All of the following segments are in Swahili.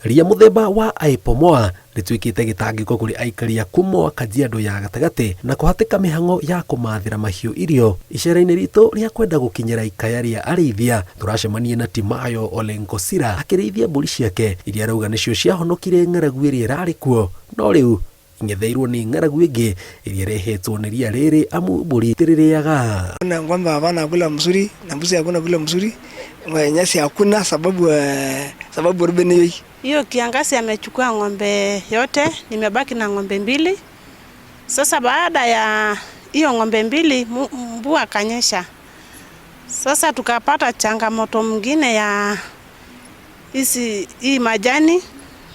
Ria mũthemba wa Ipomoea rĩtuĩkĩte gĩtangĩko kũrĩ aikari a Kumoa Kajiado ya gatagatĩ na kũhatĩka mĩhang'o ya kũmathĩra mahiũ irio. Icera-inĩ ritũ rĩa kwenda gũkinyĩra ikaya rĩa arĩithia, tũracemania na Timayo Olenkosira akĩrĩithia mbũri ciake iria arauga nĩcio ciahonokire ng'aragu ĩrĩa ĩrarĩ kuo no rĩu ing'etheirwo nĩ ng'aragu ĩngĩ ĩrĩa ĩrehetwo nĩ ria rĩrĩ amu mbũri itirĩrĩaga. Na ng'ombe hapana kula mzuri na mbuzi hakuna kula mzuri, nyasi hakuna sababu orbeneyoi. Hiyo kiangazi amechukua ng'ombe yote, nimebaki na ng'ombe mbili. Sasa baada ya hiyo ng'ombe mbili, mvua kanyesha. Sasa tukapata changamoto mwingine ya hizi hii majani.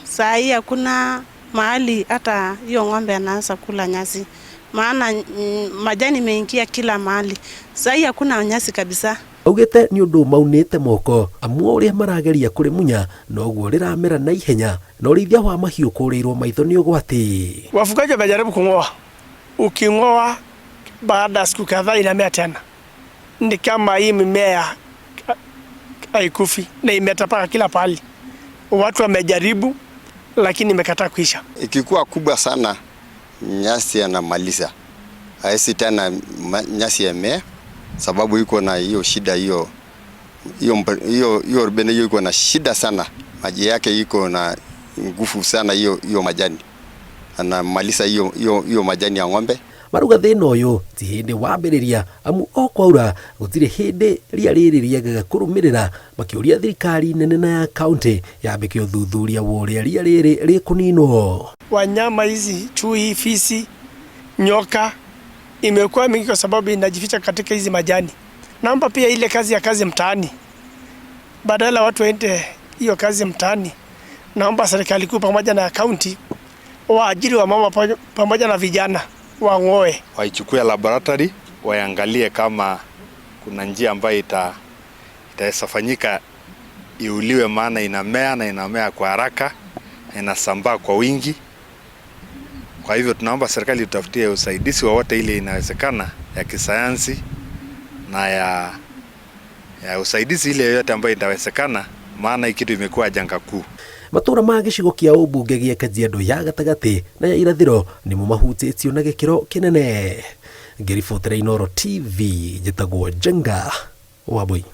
Saa hii hakuna mahali hata hiyo ng'ombe anaanza kula nyasi, maana majani imeingia kila mahali. Saa hii hakuna nyasi kabisa. Augĩte nĩ ũndũ maunĩte moko amu o ũrĩa marageria kũrĩmunya noguo rĩramera na ihenya na ũrĩithia wa mahiũ kũrĩirwo maitho nĩ ũgwati. Wafugaji wamejaribu kung'oa, uking'oa baada ya siku kadhaa inamea tena. Ni kama hii mimea haikufi na imetapaka kila pahali. Watu wamejaribu lakini imekataa kuisha. Ikikuwa kubwa sana nyasi anamaliza, haisi tena nyasi yamea, sababu iko na hiyo shida hiyo hiyo hiyo hiyo orbene hiyo iko na shida sana, maji yake iko na nguvu sana hiyo hiyo majani anamaliza hiyo hiyo hiyo majani ya ng'ombe. Maruga thĩna ũyũ ti hĩndĩ wambĩrĩria amu o kwaura gũtirĩ hĩndĩ ria rĩrĩ rĩagaga kũrũmĩrĩra, makĩũria thirikari nene na ya kaunti yambĩke ũthuthuria wa ũrĩa ria rĩrĩ rĩkũninwo. Wanyama hizi chui, fisi, nyoka imekuwa mingi kwa sababu inajificha katika hizi majani. Naomba pia ile kazi ya kazi mtaani, badala watu waende hiyo kazi mtaani, naomba serikali kuu pamoja na kaunti waajiri wa mama pamoja na vijana wang'oe, waichukue laboratory waangalie kama kuna njia ambayo itaweza fanyika iuliwe, maana inamea na inamea kwa haraka na inasambaa kwa wingi. Kwa hivyo tunaomba serikali itafutie usaidizi wowote ile inawezekana ya kisayansi na ya usaidizi ile yoyote ambayo itawezekana, maana hii kitu imekuwa janga kuu. Matũra ma gĩcigo kĩa ũmbunge gĩa Kajiado ya gatagatĩ na ya irathĩro nĩmo mahutĩtio na gĩkĩro kĩnene. Ngĩribotera Inooro TV, njĩtagwo Njenga Wambui.